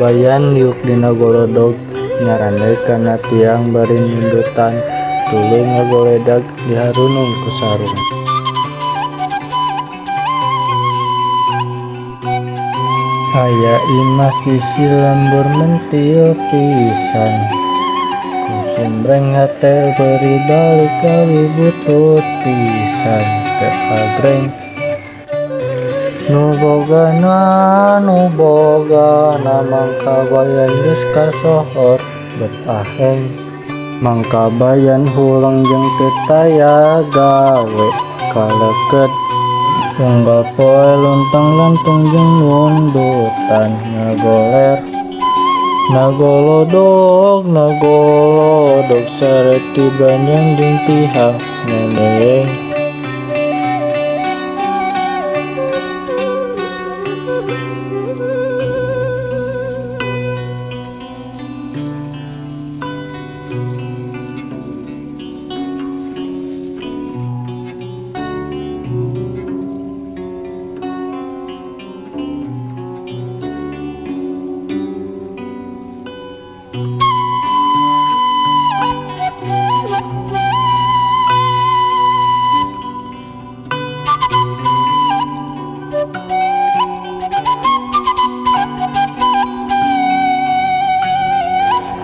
Kabayan diuk dina golodog nyarande kana tiang bari nundutan tuluy ngagoledag diharunung ku sarung. Aya imah sisi lembur mentil pisan ku sumreng hate beri balik gawi butut pisan teu agreng. Nu bogana Mang Kabayan geus kasohor bet aheng. Mang Kabayan huleng jeung teu taya gawe kaleukeut. Unggal poe luntang-lantung jeung nundutan ngagoler. Nagolodog nagolodog sareti branjang jeung tihang ngedeeng.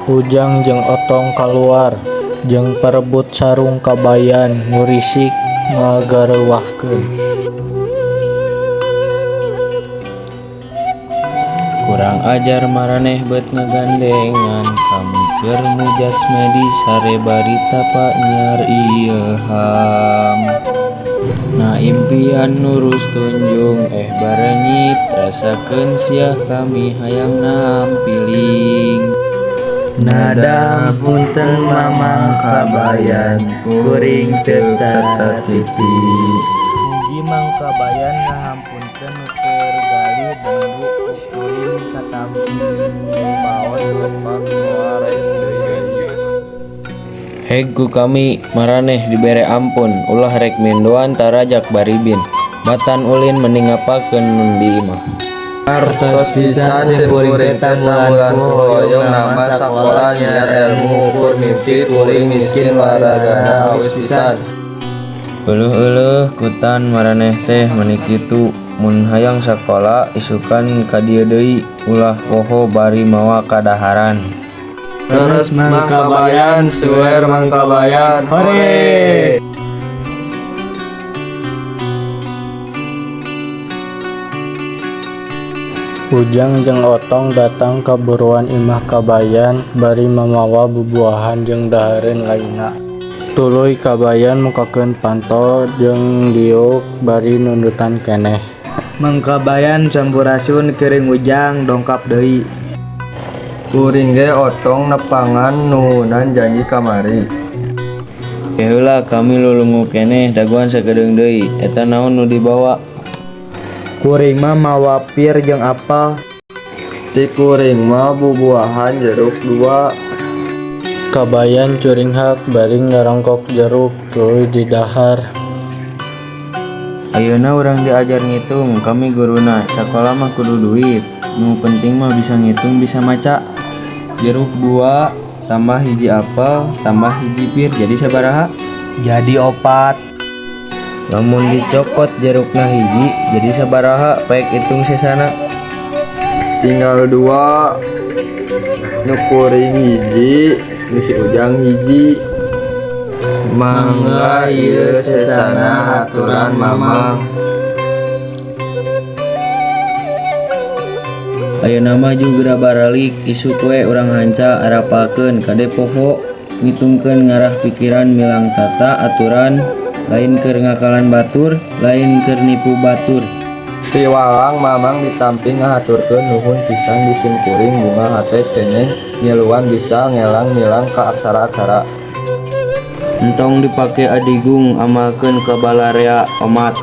Ujang jeung Otong kaluar jeung parebut sarung Kabayan ngurisik ngagareuwahkeun. Kurang ajar maraneh bet ngagandengan kami keur mujas medi sare bari tapa nyiar ilham. Na impian nurus tunjung barenyit rasakeun siah kami hayang nampiling. Nada punten Mamang Kabayan kuring teu tatiti. Mugi Mang Kabayan ngahampunten nu keur galih bendu ku kuring katampi. Paon lepak moal rek deui. Heg ku kami maraneh dibere ampun ulah rek mindoan tarajak baribin. Batan ulin mending ngapakeun mun di imah. Artos pisan simkuring teh tamulan ku hoyong nambah sakola nyiar elmu ukur mimpi kuring miskin waragana awis pisan. Euleuh-euleuh kutan maraneh teh meuni kitu mun hayang sakola isukan ka dieu deui ulah poho bari mawa kadaharan. Leres Mang Kabayan suer Mang Kabayan hore. Ujang jeung Otong datang ka buruan imah Kabayan bari mamawa bubuahan jeung dahareun lainna. Tuluy Kabayan mukakeun panto jeung diuk bari nundutan keneh. Mang Kabayan sampurasun kuring Ujang dongkap deui. Kuring ge Otong nepangan nuhunan janji kamari. Ke heula kami lulungu keneh dagoan sakedeung deui eta naon nu dibawa. Kuring mah mawa pir jeung apel. Si kuring mah bubuahan jeruk dua. Kabayan curinghak bari ngarongkok jeruk tuluy didahar. Ayeuna urang diajar ngitung kami guruna sakola mah kudu duit nu penting mah bisa ngitung bisa maca. Jeruk 2 tambah hiji apel tambah hiji pir jadi sabaraha? Jadi 4. Lamun dicokot jerukna hiji jadi sabaraha paek hitung sesana. Tinggal 2 nu kuring hiji nu si Ujang hiji. Mangga ieu sesana haturan Mamang. Ayeuna mah geura baralik isuk we urang hanca arapalkeun kade poho ngitungkeun ngarah pikiran milang tata aturan lain keur ngakalan batur lain keur nipu batur. Piwalang Mamang ditampi ngahaturkeun nuhun pisan di simkuring bunga hate keneh ngiluan bisa ngelang milang ka aksara-aksara. Entong dipake adigung amalkeun ka balarea omat.